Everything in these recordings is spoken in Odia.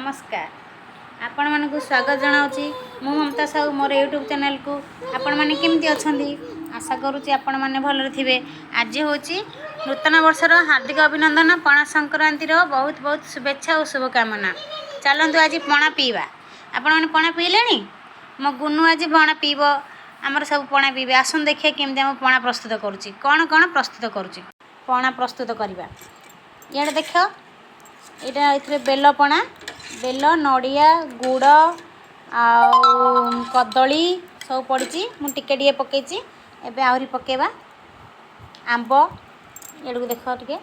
ନମସ୍କାର, ଆପଣମାନଙ୍କୁ ସ୍ୱାଗତ ଜଣାଉଛି। ମୁଁ ମମତା ସାହୁ, ମୋର ୟୁଟ୍ୟୁବ୍ ଚ୍ୟାନେଲ୍କୁ। ଆପଣମାନେ କେମିତି ଅଛନ୍ତି? ଆଶା କରୁଛି ଆପଣମାନେ ଭଲରେ ଥିବେ। ଆଜି ହେଉଛି ନୂତନ ବର୍ଷର ହାର୍ଦ୍ଦିକ ଅଭିନନ୍ଦନ, ପଣା ସଂକ୍ରାନ୍ତିର ବହୁତ ବହୁତ ଶୁଭେଚ୍ଛା ଓ ଶୁଭକାମନା। ଚାଲନ୍ତୁ ଆଜି ପଣା ପିଇବା। ଆପଣମାନେ ପଣା ପିଇଲେଣି? ମୋ ଗୁନୁ ଆଜି ପଣା ପିଇବ। ଆମର ସବୁ ପଣା ପିଇବେ। ଆସନ୍ତୁ ଦେଖିବା କେମିତି ଆମ ପଣା ପ୍ରସ୍ତୁତ କରୁଛି, କ'ଣ କ'ଣ ପ୍ରସ୍ତୁତ କରୁଛି। ପଣା ପ୍ରସ୍ତୁତ କରିବା। ଇଆଡ଼େ ଦେଖ, ଏଇଟା ଏଥିରେ ବେଲ ପଣା, ବେଲ, ନଡ଼ିଆ, ଗୁଡ଼ ଆଉ କଦଳୀ ସବୁ ପଡ଼ିଛି। ମୁଁ ଟିକେ ଟିକେ ପକେଇଛି, ଏବେ ଆହୁରି ପକେଇବା। ଆମ୍ବ, ଏଆଡ଼କୁ ଦେଖ ଟିକେ,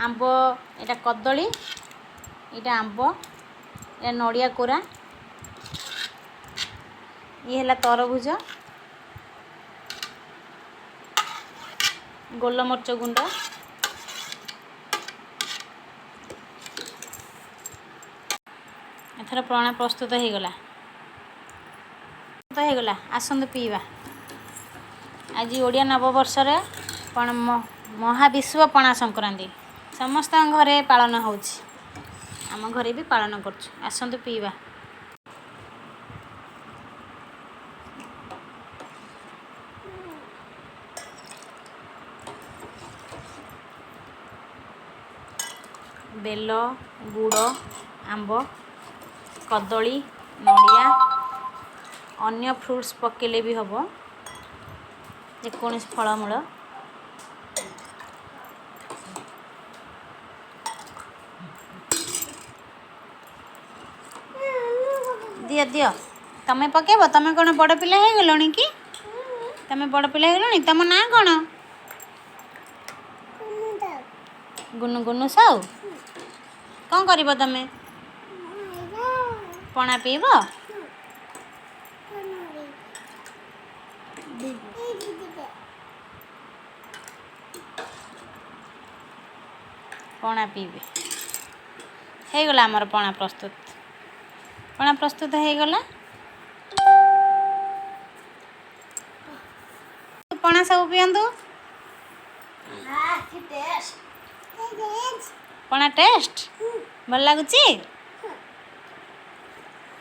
ଆମ୍ବ। ଏଇଟା କଦଳୀ, ଏଇଟା ଆମ୍ବ, ଏଇଟା ନଡ଼ିଆ କୋରା, ଇଏ ହେଲା ତରଭୁଜ, ଗୋଲମରିଚ ଗୁଣ୍ଡ। ଏଥର ପଣା ପ୍ରସ୍ତୁତ ହେଇଗଲା, ହେଇଗଲା। ଆସନ୍ତୁ ପିଇବା। ଆଜି ଓଡ଼ିଆ ନବବର୍ଷରେ ମହାବିଶ୍ୱ ପଣା ସଂକ୍ରାନ୍ତି ସମସ୍ତଙ୍କ ଘରେ ପାଳନ ହେଉଛି। ଆମ ଘରେ ବି ପାଳନ କରୁଛୁ। ଆସନ୍ତୁ ପିଇବା। ବେଲ, ଗୁଡ଼, ଆମ୍ବ, କଦଳୀ, ନଡ଼ିଆ, ଅନ୍ୟ ଫ୍ରୁଟ୍ସ ପକେଇଲେ ବି ହେବ, ଯେକୌଣସି ଫଳମୂଳ। ଦିଅ ଦିଅ, ତମେ ପକେଇବ। ତମେ କ'ଣ ବଡ଼ ପିଲା ହେଇଗଲଣି କି? ତମେ ବଡ଼ ପିଲା ହେଇଗଲଣି? ତମ ନାଁ କ'ଣ? ଗୁନୁ। ଗୁନୁ ସାହୁ। କ'ଣ କରିବ ତମେ? ପଣା ପିଇବ? ପଣା ପିଇବେ। ହେଇଗଲା ଆମର ପଣା ପ୍ରସ୍ତୁତ। ପଣା ପ୍ରସ୍ତୁତ ହେଇଗଲା। ପଣା ସବୁ ପିଅନ୍ତୁ। ପଣା ଟେଷ୍ଟ ଭଲ ଲାଗୁଛି?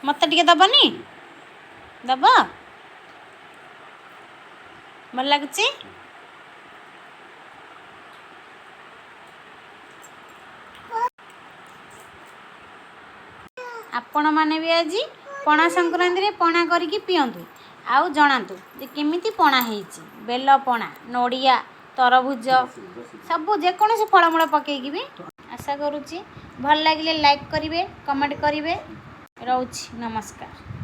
ମୋତେ ଟିକେ ଦବନି? ଦବ? ଭଲ ଲାଗୁଛି? ଆପଣମାନେ ବି ଆଜି ପଣା ସଂକ୍ରାନ୍ତିରେ ପଣା କରିକି ପିଅନ୍ତୁ ଆଉ ଜଣାନ୍ତୁ ଯେ କେମିତି ପଣା ହେଇଛି। ବେଲ ପଣା, ନଡ଼ିଆ, ତରଭୁଜ, ସବୁ ଯେକୌଣସି ଫଳମୂଳ ପକେଇକି ବି। ଆଶା କରୁଛି ଭଲ ଲାଗିଲେ ଲାଇକ୍ କରିବେ, କମେଣ୍ଟ କରିବେ। ରହୁଛି, ନମସ୍କାର।